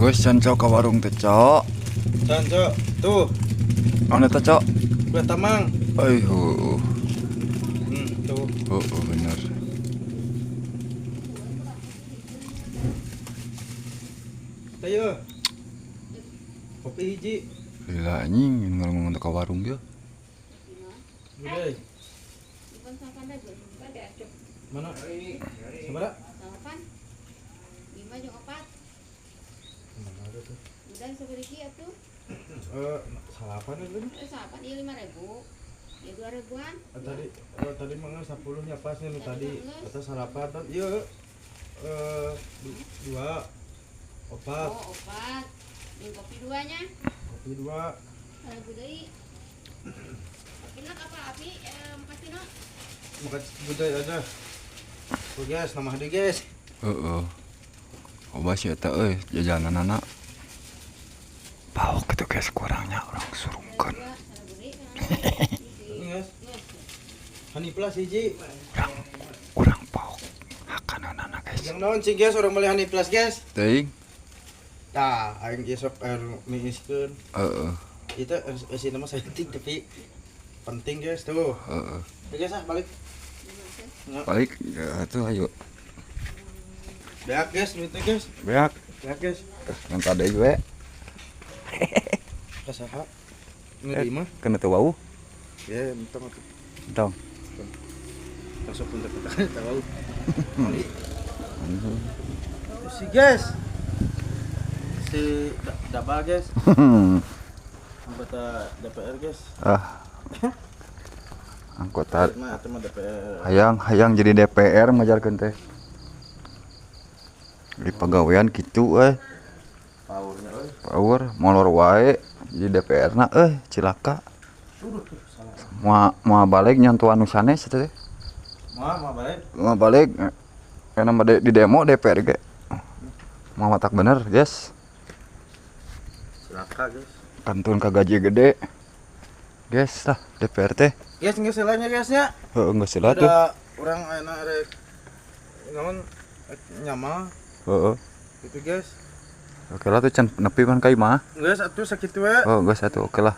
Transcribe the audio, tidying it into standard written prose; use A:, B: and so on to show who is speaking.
A: Geus can, Cok, ka warung teh, Cok.
B: Can, Cok. Tuh,
A: Mana teh, Cok?
B: Kue tamang.
A: Euy, heuh.
B: Tuh.
A: Heuh, bener.
B: Ayo. Kopi hiji.
A: Lila anjing ngomong ka warung ge.
B: Udah. Mana? Sabaraha?
C: Salapan. Lima jeung opat.
B: Mana ada tuh?
C: Udah seberiki atuh.
B: Eh, salapan itu.
C: Eh, salapan ieu 5.000. Ya 2.000-an.
B: Tadi tadi mah 10 nya pas nih nu tadi. Atau salapan tadi. Iya. Eh, dua opat.
C: Oh, opat. Jeung kopi duanya.
B: Kopi dua.
C: 1.000 deui. Kopi nak apa api? Eh, makasih no.
B: Makan budaya aja. Oh guys, nama deui guys.
A: Heeh. Loba sih eta euy jajananana. Paok kitu guys kurangnya urang surungkeun.
C: Dua, 1.000 deui.
B: Ini guys. Honey Plus hiji.
A: Urang urang paok hakananana guys.
B: Yang naon sih guys, orang beli Honey Plus guys.
A: Teuing.
B: Tah, aing ge sok miiskeun.
A: Heeh.
B: Itu eusi nama saeutik tapi penting guys tuh.
A: Heeh.
B: Oke guys, ah, balik.
A: Balik ya, atuh ayo.
B: Beak guys, duitnya guys.
A: Beak.
B: Beak guys.
A: Yang tadi we.
B: Kasaha? Ngeri mah.
A: Kena teu wau.
B: Ya, entong atuh.
A: Entong.
B: Masuk pun tak tahu. Si guys. Si Dabal guys. Anggota DPR guys.
A: Ah. Anggota
B: Mah atau mah DPR.
A: hayang hayang jadi DPR ngajarkeun teh. Di pagawean kitu euy.
B: Powernya euy.
A: Power molor wae jadi DPR na euy cilaka.
B: Salah.
A: Moal moal balik nyantuan nu sanes eta teh.
B: Moal moal balik.
A: Moal balik karena mah di demo DPR ge. Moal matak bener, guys.
B: Cilaka guys.
A: Kantun ka gaji gede. Guys lah DPR teh.
B: Guys, geus heula nya guys nya.
A: Heeh, geus heula tuh.
B: Ada urang ayeuna rek naon nyama
A: Heeh.
B: gitu guys.
A: Oke lah tuh can nepi pan ka imah.
B: Geus atuh sakitu we.
A: Oh, geus atuh oke lah.